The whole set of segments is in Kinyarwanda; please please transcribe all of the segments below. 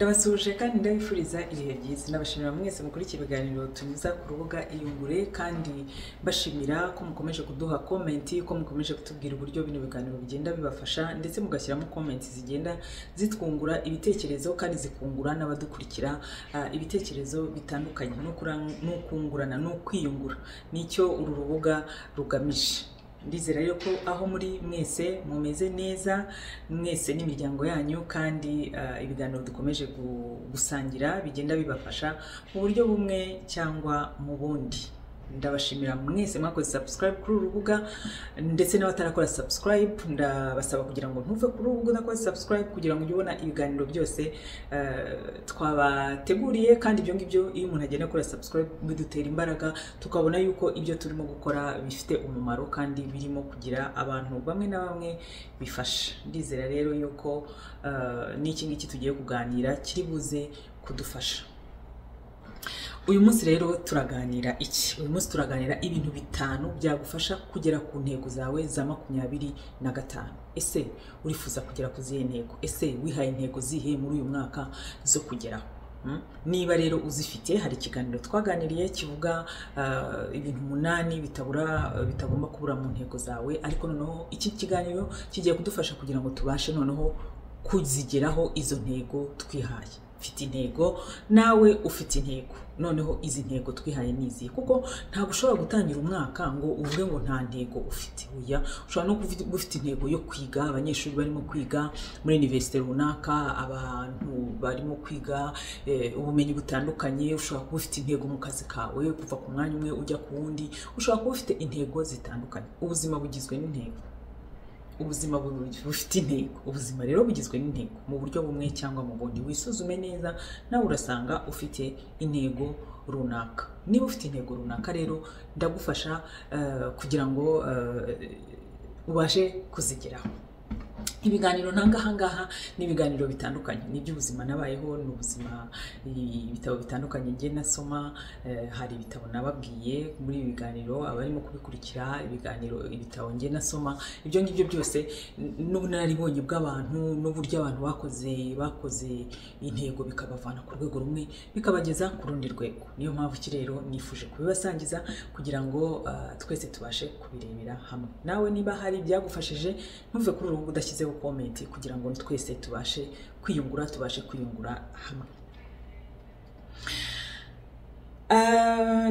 Ndabasuhuje kandi ndabifuriza ibihe byiza. Ndabashimira mwese mukurikira ibiganiro tunyuza ku rubuga Iyungure, kandi mbashimira ko mukomeje kuduha comment, ko mukomeje kutubwira uburyo bino biganiro bigenda bibafasha, ndetse mugashyiramo comment zigenda zitwungura ibitekerezo kandi zikungura n'abadukurikira ibitekerezo bitandukanye. No kungurana no kwiyungura nicyo uru rubuga rugamije. Ndizera rero ko aho muri mwese mumeze neza, mwese n'imiryango yanyu, kandi ibiganiro dukomeje gusangira bigenda bibafasha mu buryo bumwe cyangwa mu bundi. Ndabashimira mwese mwakoze subscribe kuri uru rubuga, ndetse n'abatarakora subscribe ndabasaba kugira ngo ntuve kuri uru rubuga udakoze subscribe, kugira ngo ujye ubona ibiganiro byose twabateguriye. Kandi ibyo ngibyo iyo umuntu agenda akora subscribe bidutera imbaraga, tukabona yuko ibyo turimo gukora bifite umumaro kandi birimo kugira abantu bamwe na bamwe bifasha. Ndizera rero yuko n'iki ngiki tugiye kuganira kiri buze kudufasha. Uyu munsi rero turaganira iki? Uyu munsi turaganira ibintu 5 byagufasha kugera ku ntego zawe za 25. Ese urifuza kugera ku zihe ntego? Ese wihaye intego zihe muri uyu mwaka zo kugeraho? Niba rero uzifite, hari ikiganiro twaganiriye kivuga ibintu 8 bitagomba kubura mu ntego zawe, ariko noneho iki kiganiro kigiye kudufasha kugira ngo tubashe noneho kuzigeraho izo ntego twihaye. Mfite intego, nawe ufite intego. Noneho izi ntego twihaye ni izihe? Kuko ntabwo ushobora gutangira umwaka ngo uvuge ngo nta ntego ufite. Oya, ushobora no kuba ufite intego yo kwiga, abanyeshuri barimo kwiga muri universite runaka, abantu barimo kwiga ubumenyi butandukanye. Ushobora kuba ufite intego mu kazi kawe, kuva ku mwanya umwe ujya ku wundi. Ushobora kuba ufite intego zitandukanye. Ubuzima bugizwe n'intego. Ubuzima bufite intego. Ubuzima rero bugizwe n'intego mu buryo bumwe cyangwa mu bundi. Wisuzume neza nawe urasanga ufite intego runaka. Niba ufite intego runaka rero ndagufasha kugira ngo ubashe kuzigeraho. Ibiganiro ntanga ahangaha ni ibiganiro bitandukanye, ni iby'ubuzima nabayeho, ni ubuzima, ibitabo bitandukanye ngiye nasoma. Hari ibitabo nababwiye muri ibi biganiro, abarimo kubikurikira ibiganiro, ibitabo ngiye nasoma, ibyo ngibyo byose n'ubunararibonye bw'abantu n'uburyo abantu bakoze intego bikabavana ku rwego rumwe bikabageza ku rundi rwego. Niyo mpamvu iki rero nifuje kubibasangiza kugira ngo twese tubashe kubirebera hamwe. Nawe niba hari ibyagufashije ntuve kuri ubu udashyizeho comment kugira ngo twese tubashe kwiyungura, tubashe kwiyungura hamwe.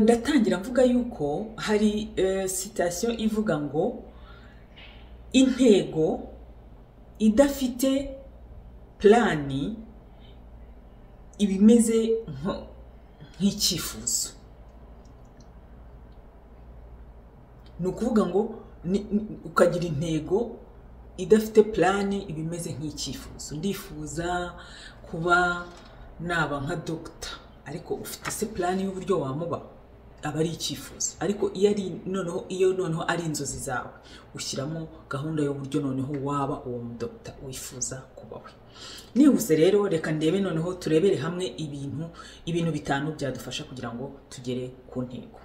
Ndatangira mvuga yuko hari citation ivuga ngo intego idafite plani ibimeze nk'icyifuzo. Ni ukuvuga ngo ukagira intego idafite plani ibimeze nk'icyifuzo. Ndifuza kuba naba nka doctor, ariko ufite se plani y'uburyo wamuba? Aba ari icyifuzo. Ariko iyo ari noneho, iyo noneho ari inzozi zawe, ushyiramo gahunda y'uburyo noneho waba uwo mudoctor wifuza kuba we. Nihuse rero reka ndebe noneho turebere hamwe ibintu 5 byadufasha kugira ngo tugere ku ntego.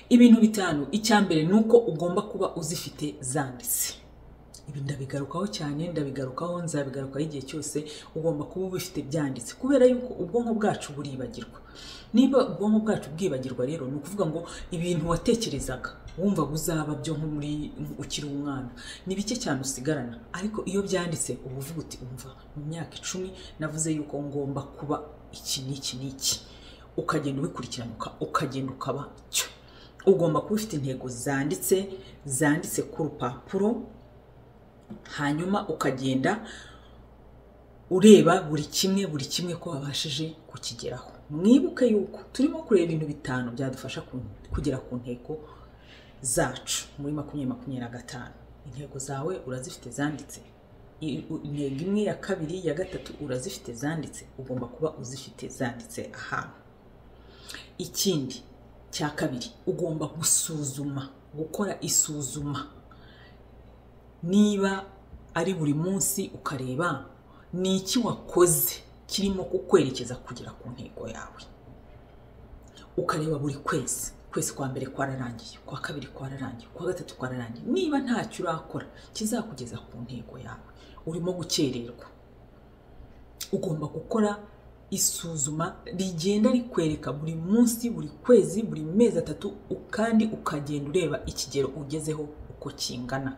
Ibintu 5. Icya mbere nuko ugomba kuba uzifite zanditse. Ibi ndabigarukaho cyane, ndabigarukaho, nzabigarukaho igihe cyose. Ugomba kuba ubifite byanditse, kubera yuko ubwonko bwacu buribagirwa. Niba ubwonko bwacu bwibagirwa rero, ni ukuvuga ngo ibintu watekerezaga wumva uzaba byo nko muri ukiri umwana ni bike cyane usigarana, ariko iyo byanditse uba uvuga uti umva mu myaka 10 navuze yuko ngomba kuba iki n'iki n'iki, ukagenda ubikurikirana ukagenda ukaba cyo. Ugomba kuba ufite intego zanditse ku rupapuro, hanyuma ukagenda ureba buri kimwe ko wabashije kukigeraho. Mwibuke yuko turimo kureba ibintu 5 byadufasha kugera ku ntego zacu muri 2025. Intego zawe urazifite zanditse. Intego imwe, ya kabiri, ya gatatu urazifite zanditse. Ugomba kuba uzifite zanditse ahantu. Ikindi cya kabiri, ugomba gusuzuma, gukora isuzuma. Niba ari buri munsi ukareba ni iki wakoze kirimo kukwerekeza kugera ku ntego yawe. Ukareba buri kwezi, kwezi kwa mbere kwararangiye, kwa kabiri kwararangiye, kwa gatatu kwararangiye. Niba ntacyo urakora kizakugeza ku ntego yawe, urimo gukererwa. Ugomba gukora isuzuma rigenda rikwereka buri munsi, buri kwezi, buri mezi 3, kandi ukagenda ureba ikigero ugezeho uko kingana.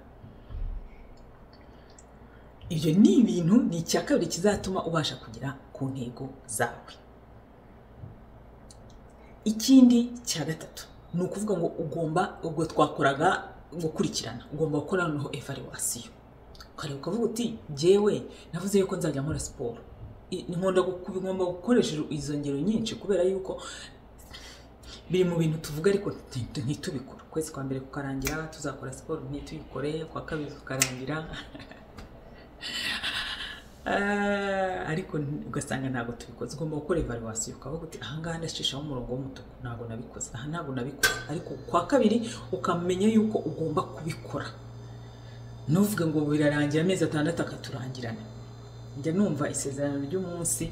Ibyo ni ibintu, ni icya kabiri kizatuma ubasha kugera ku ntego zawe. Ikindi cya gatatu ni ukuvuga ngo ugomba, ubwo twakoraga gukurikirana, ugomba gukora noneho evaluation, ukareba ukavuga uti jyewe navuze yuko nzajya nkora siporo. Ngomba gukoresha izo ngero nyinshi kubera yuko biri mu bintu tuvuga ariko ntitubikore. Ukwezi kwa mbere kukarangira tuzakora siporo ntituyikore, kwa kabiri kukarangira ariko ugasanga ntabwo tubikoze. Ugomba gukora evaluation ukavuga uti aha ngaha ndashishaho umurongo w'umutuku, ntabwo nabikoze, aha ntabwo nabikoze, ariko kwa kabiri ukamenya yuko ugomba kubikora. Ntuvuge ngo birarangira amezi 6 akaturangirana. Njya numva isezerano ry'umunsi,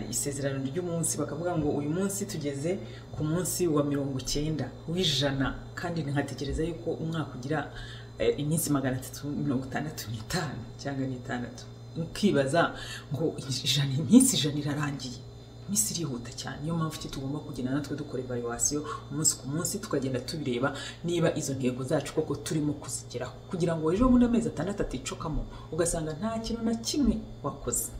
isezerano ry'umunsi bakavuga ngo uyu munsi tugeze ku munsi wa 90 w'ijana, kandi nkatekereza yuko umwaka ugira iminsi 365 cyangwa 6, ukibaza ngo ijana, iminsi 100 irarangiye. Iminsi irihuta cyane. Niyo mpamvu tugomba kugenda natwe dukora evaluation umunsi ku munsi, tukagenda tubireba niba izo ntego zacu koko turimo kuzigeraho, kugira ngo ejo bundi amezi 6 aticokamo ugasanga nta kintu na kimwe wakoze.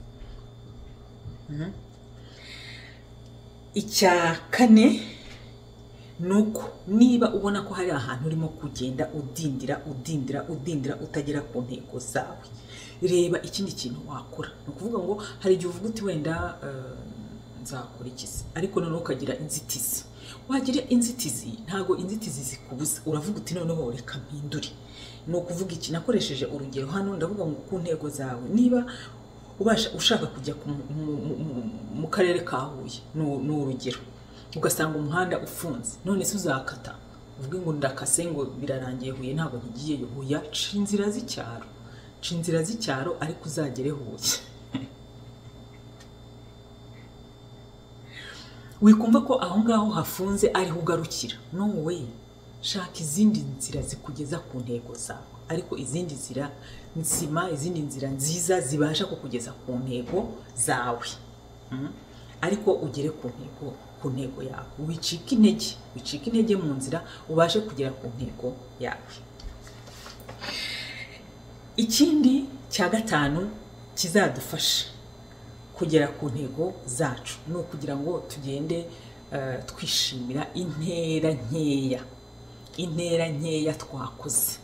Icya kane ni uko niba ubona ko hari ahantu urimo kugenda udindira udindira udindira utagera ku ntego zawe, reba ikindi kintu wakora. Ni ukuvuga ngo hari igihe uvuga uti wenda nzakora iki se, ariko noneho ukagira inzitizi. Wagira inzitizi, ntago inzitizi zikubuza, uravuga uti noneho reka mpindure. Ni ukuvuga iki? Nakoresheje urugero hano, ndavuga ngo ku ntego zawe, niba ubasha ushaka kujya mu karere ka Huye, ni urugero, ugasanga umuhanda ufunze, none se uzakata uvuge ngo ndakase ngo birarangiye Huye ntabwo ntigiyeyo? Huye, ca inzira z'icyaro, ca inzira z'icyaro ariko uzagere Huye. Wikumva ko aho ngaho hafunze ariho ugarukira. No way, shaka izindi nzira zikugeza ku ntego zawe, ariko izindi nzira nzima, izindi nzira nziza zibasha kukugeza ku ntego zawe, ariko ugere ku ntego, ku ntego yawe. Wicika intege, wicika intege mu nzira, ubashe kugera ku ntego yawe. Ikindi cya gatanu kizadufasha kugera ku ntego zacu ni ukugira ngo tugende twishimira intera nkeya, intera nkeya twakoze,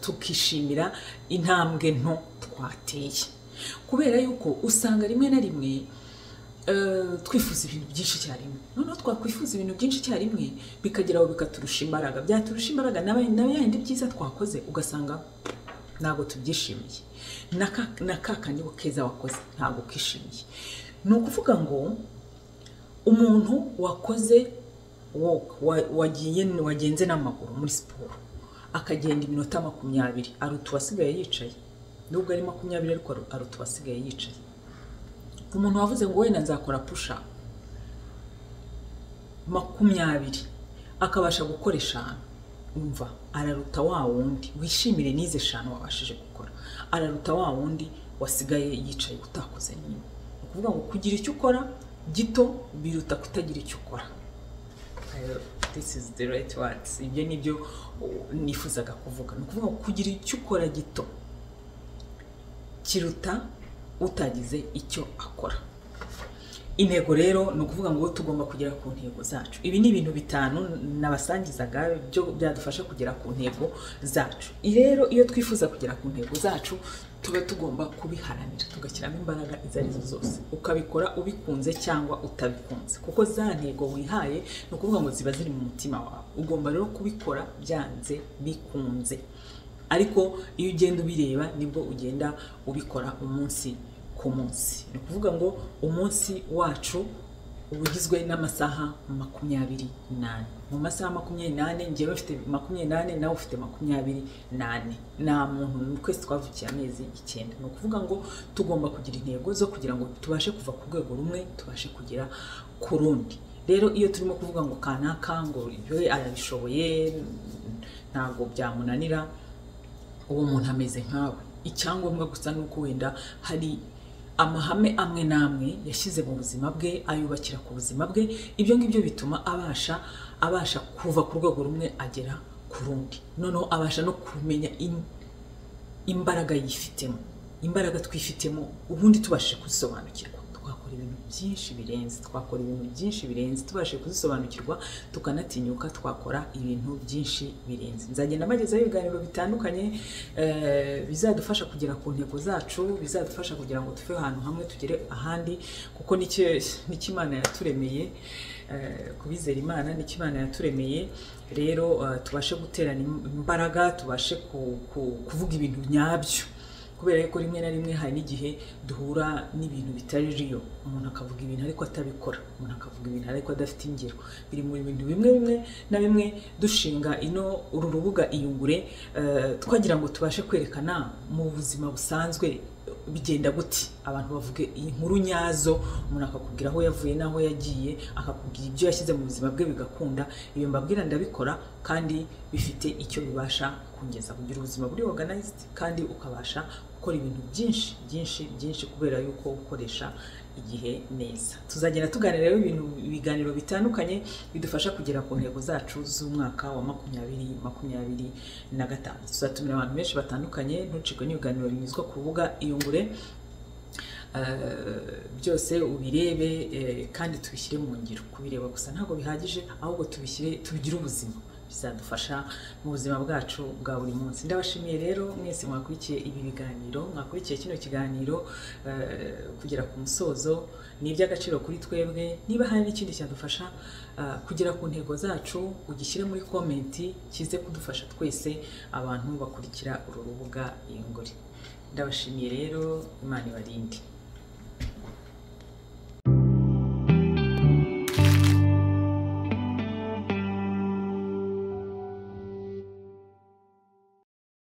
tukishimira intambwe nto twateye. Kubera yuko usanga rimwe na rimwe twifuza ibintu byinshi icyarimwe, noneho twakwifuza ibintu byinshi icyarimwe bikagera aho bikaturusha imbaraga, byaturusha imbaraga na yandi byiza twakoze ugasanga ntabwo tubyishimiye, na ka kandi keza wakoze ntabwo ukishimiye. Ni ukuvuga ngo umuntu wakoze wagiye wagenze n'amaguru muri siporo akagenda iminota 20 aruta uwasigaye yicaye, nubwo ari 20 ariko aruta uwasigaye yicaye. Umuntu wavuze ngo wenda nzakora push up 20 akabasha gukora 5, umva araruta wa wundi wishimire nize 5 wabashije gukora, araruta wa wundi wasigaye yicaye utakoze n'imwe. Ni ukuvuga ngo kugira icyo ukora gito biruta kutagira icyo ukora. This is the right words. Ibyo nibyo nifuzaga kuvuga. Ni ukuvuga ngo kugira icyo ukora gito kiruta utagize icyo akora. Intego rero ni ukuvuga ngo tugomba kugera ku ntego zacu. Ibi ni ibintu 5 nabasangizaga byo byadufasha kugera ku ntego zacu. Rero iyo twifuza kugera ku ntego zacu tuba tugomba kubiharanira, tugashyiramo imbaraga izo arizo zose, ukabikora ubikunze cyangwa utabikunze, kuko za ntego wihaye ni ukuvuga ngo ziba ziri mu mutima wawe. Ugomba rero kubikora byanze bikunze, ariko iyo ugenda ubireba nibwo ugenda ubikora umunsi ku munsi. Ni ukuvuga ngo umunsi wacu uba ugizwe n'amasaha 24. Mu masaha 24 njyewe mfite 24, nawe ufite 24. Nta muntu, twese twavukiye amezi 9. Ni ukuvuga ngo tugomba kugira intego zo kugira ngo tubashe kuva ku rwego rumwe tubashe kugera ku rundi. Rero iyo turimo kuvuga ngo kanaka ngo ibyo arabishoboye ntabwo byamunanira, uwo muntu ameze nkawe. Icyangombwa gusa nuko wenda hari Amahame amwe n'amwe yashyize mu buzima bwe, ayubakira ku buzima bwe. Ibyo ngibyo bituma abasha kuva ku rwego rumwe agera ku rundi. Noneho abasha no kumenya imbaraga yifitemo, imbaraga twifitemo. Ubundi tubashije kuzisobanukirwa, twakora ibintu byinshi birenze, twakora ibintu byinshi birenze. Tubashije kuzisobanukirwa, tukanatinyuka, twakora ibintu byinshi birenze. Nzagenda mbagezaho ibiganiro bitandukanye bizadufasha kugera ku ntego zacu, bizadufasha kugira ngo tuve ahantu hamwe tugere ahandi, kuko nicyo Imana yaturemeye. Kubizera Imana, nicyo Imana yaturemeye. Rero tubashe guterana imbaraga, tubashe kuvuga ibintu nyabyo, kubera ko rimwe na rimwe hari n'igihe duhura n'ibintu bitari riyo. Umuntu akavuga ibintu ariko atabikora, umuntu akavuga ibintu ariko adafite ingero. Biri mu bintu bimwe na bimwe dushinga ino uru rubuga Iyungure, twagira ngo tubashe kwerekana mu buzima busanzwe bigenda gute, abantu bavuge inkuru nyazo, umuntu akakubwira aho yavuye n'aho yagiye, akakubwira ibyo yashyize mu buzima bwe bigakunda. Ibyo mbabwira ndabikora kandi bifite icyo bibasha kungeza kugira ubuzima buri organized, kandi ukabasha gukora ibintu byinshi byinshi byinshi, kubera yuko ukoresha igihe neza. Tuzagenda tuganira rero ibiganiro bitandukanye bidufasha kugera ku ntego zacu z'umwaka wa 2025. Tuzatumira abantu benshi batandukanye. Ntucikwe n'ibiganiro binyuzwa ku rubuga Iyungure. Byose ubirebe, kandi tubishyire mu ngiro. Kubireba gusa ntabwo bihagije, ahubwo tubishyire, tubigire ubuzima, bizadufasha mu buzima bwacu bwa buri munsi. Ndabashimiye rero mwese mwakurikiye ibi biganiro, mwakurikiye kino kiganiro kugera ku musozo. Ni iby'agaciro kuri twebwe. Niba hari n'ikindi cyadufasha kugera ku ntego zacu, ugishyire muri comment, kize kudufasha twese abantu bakurikira uru rubuga Iyungure. Ndabashimiye rero, Imana ibarinde.